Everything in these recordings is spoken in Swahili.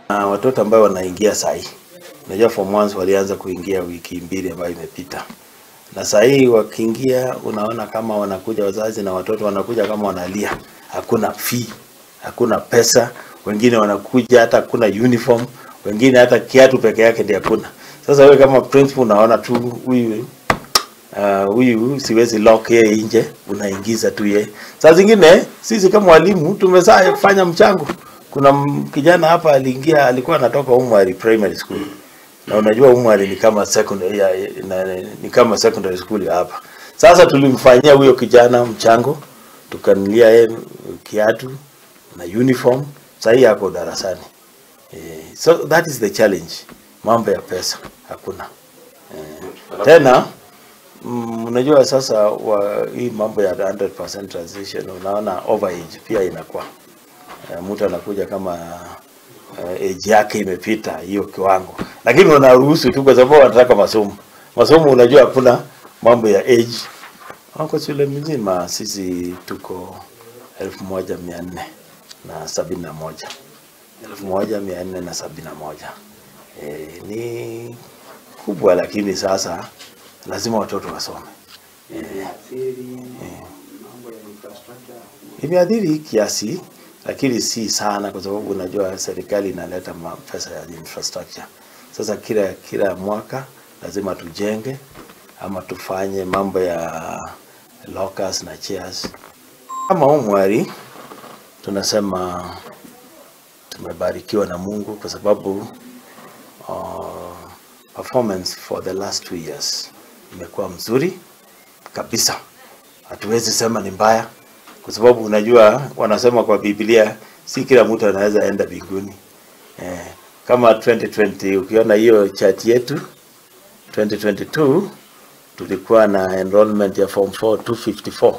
Watoto ambao wanaingia saa hii, unajua form 1 walianza kuingia wiki mbili ambayo imepita, na saa hii wakiingia, unaona kama wanakuja wazazi na watoto wanakuja kama wanalia, hakuna fee, hakuna pesa, wengine wanakuja hata hakuna uniform, wengine hata kiatu peke yake ndio hakuna. Sasa wewe kama principal unaona tu huyu huyu siwezi lock yeye nje, unaingiza tu yeye. Saa zingine sisi kama walimu tumezaa kufanya mchango. Kuna kijana hapa aliingia, alikuwa anatoka Umwari Primary School. Na unajua Umwari ni kama secondary ni kama secondary school ya hapa. Sasa tulimfanyia huyo kijana mchango, tukanunulia yeye kiatu na uniform. Sasa hii ako darasani. So that is the challenge. Mambo ya pesa hakuna. Tena unajua sasa hii mambo ya 100% transition, unaona overage pia inakuwa. Mtu anakuja kama age yake imepita hiyo kiwango, lakini wanaruhusu tu kwa sababu wanataka masomo. Masomo unajua hakuna mambo ya age. Kwa shule mzima sisi tuko 1471. 1471. Ni kubwa, lakini sasa lazima watoto wasome. Imeathiri kiasi, lakini si sana, kwa sababu unajua serikali inaleta pesa ya infrastructure. Sasa kila mwaka lazima tujenge ama tufanye mambo ya lockers na chairs. Kama Umwari tunasema tumebarikiwa na Mungu kwa sababu performance for the last 2 years imekuwa mzuri kabisa. Hatuwezi sema ni mbaya, kwa sababu unajua wanasema kwa Biblia si kila mtu anaweza enda mbinguni. Kama 2020 ukiona hiyo chart yetu 2022 tulikuwa na enrollment ya form 4 254,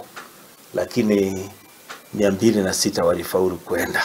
lakini 206 walifaulu kwenda.